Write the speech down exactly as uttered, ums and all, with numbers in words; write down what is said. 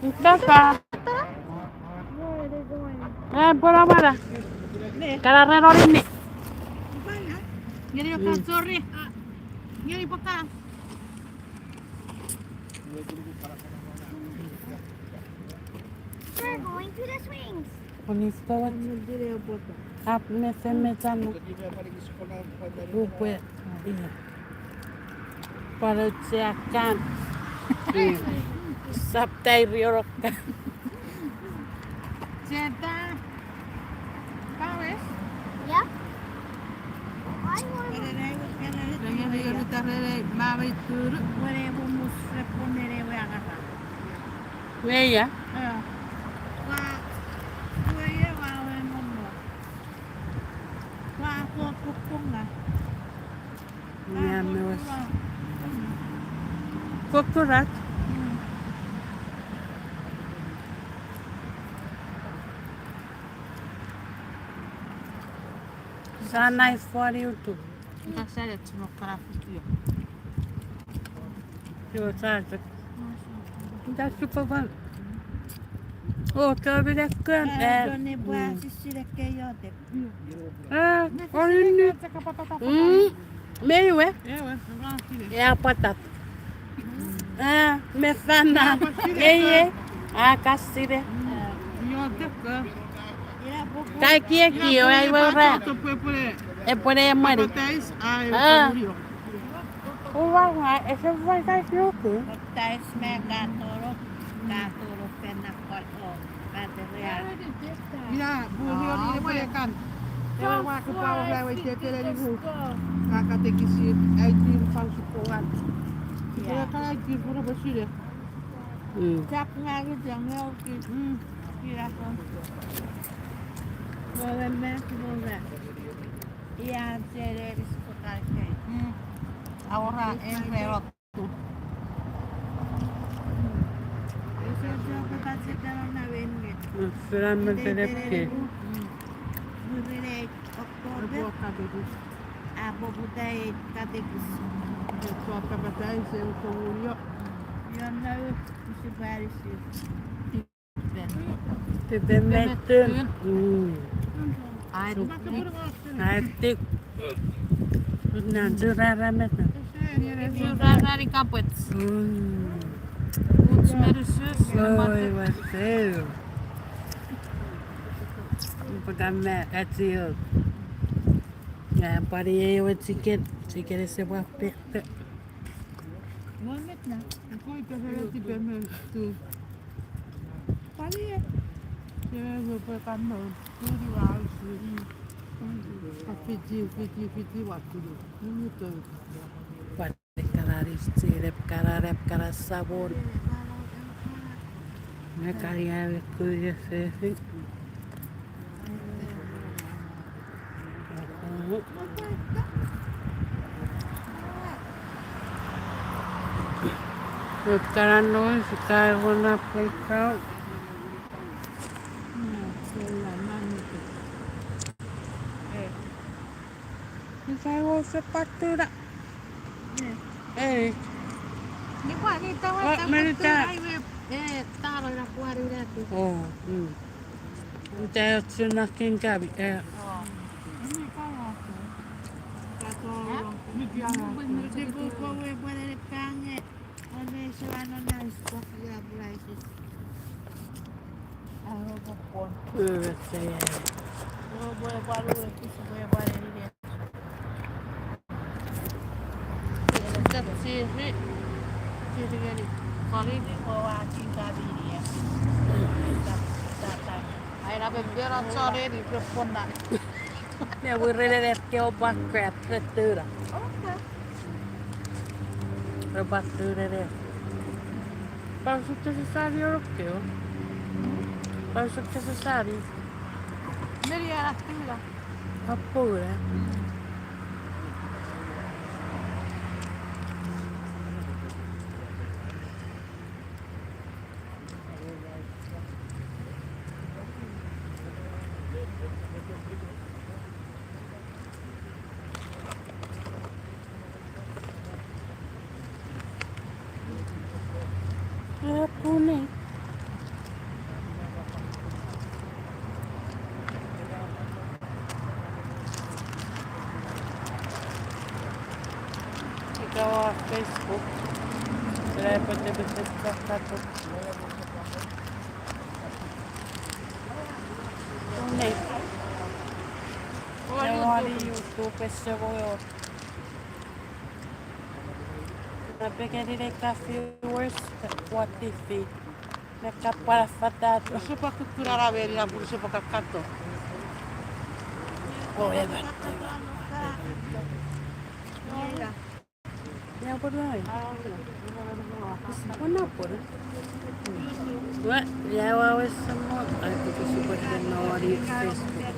Tata. Eh, pora mara. Kara re norinni. Ngeni oka, sorry. Ngeni paka. We're going to the swings. Onistawat. Ap mesen mesan. Rupwe. Pwano chekan. Saptai riorokan. Cheta. Paris? Yep. I want to. Nengeni ori tarere mama ituru. Wene mumus repon nene we agata. Weia? Eh. Wa, weia wa we momo. Wa ko kukunga. Mia me wes. Kokorat. Sa nice for you too. Sa salet mo kara fitio. Yo sa. That's super fun. Oh, so we let's go. Eh, so ne bwa sisi le keyote. Ah, orinni. Mm, mei we? Ewe, ewe, ewe. Ea patat. Ah, me fana. Ewe, ewe. Eye. A kasire. Iotek. Kaikie kio, ai we ra. Epwene emwani. Papatais, ai, ah. Uwa nga, ese uwa kaikio ku. Papatais me katoro, katoro fena. Ina, burioni epwene kan. Ewe ua kupau ewe tetele ni mu. Ka katekisi, aitir fansu powan. Epwene kan aitir pura posile. Mm. Chap nga ru jang nge oki. Mm. Ina kon. Mowe me mowe. Ia, jere risko kaikai. Mm. Aura en rerot. Selamat terepke. Apo katekis. Apo putai katekis. Apo katekis, eu komunio. Tipemetun. Mm. Aetik. Aetik. Nan turara metun. Turara ni kapwet. Mm. Uts merusus. Oi, waseu. Putame atil. Nga pwari ei we chicken. Chicken ese pwa pepe. Mo met na. Ikoi pepe tipemetun. Pwari e. Kere we pwe kan no. Turi wa usi. Ka fiti, fiti, fiti wa turi. Nini to. Pwari kararis, sirep kararep karasabon. Me karia we kuye sesi. Ekkanan nois, ika ewe na pekau. Ika ewe se patuna. Ei. Ni kwa ni tawa. Oh, tawa meni tu ta. Ai we, eh, talo na kwa ni na tu. Oh, mm. Nta otsu nakin kami, eh. Oh. Ni kwa tu. Kato. Eh? Ni kwa tu. Ni kwa tu. Ni kwa tu. Aina me pera choreni reponna. Ne wirene ne keo bakrat ne tuna. Okay. Ro patturere. Pau sukke sesani orokeo. Pau sukke sesani. Meri ara tula. Apura. Epuni. Sera epwe tepete chok kato. Nei. Ewani YouTube ese mo. Napengeni nei ka viewers, what if. Neka pwan fatato. Ese pwan kukkun ara meni, a pun ese pwan kakato. Oh, ewan. Ia pun ai. Pun a pun. Ua, ia ua wesen mo, ai pun ese pwan no ni Facebook.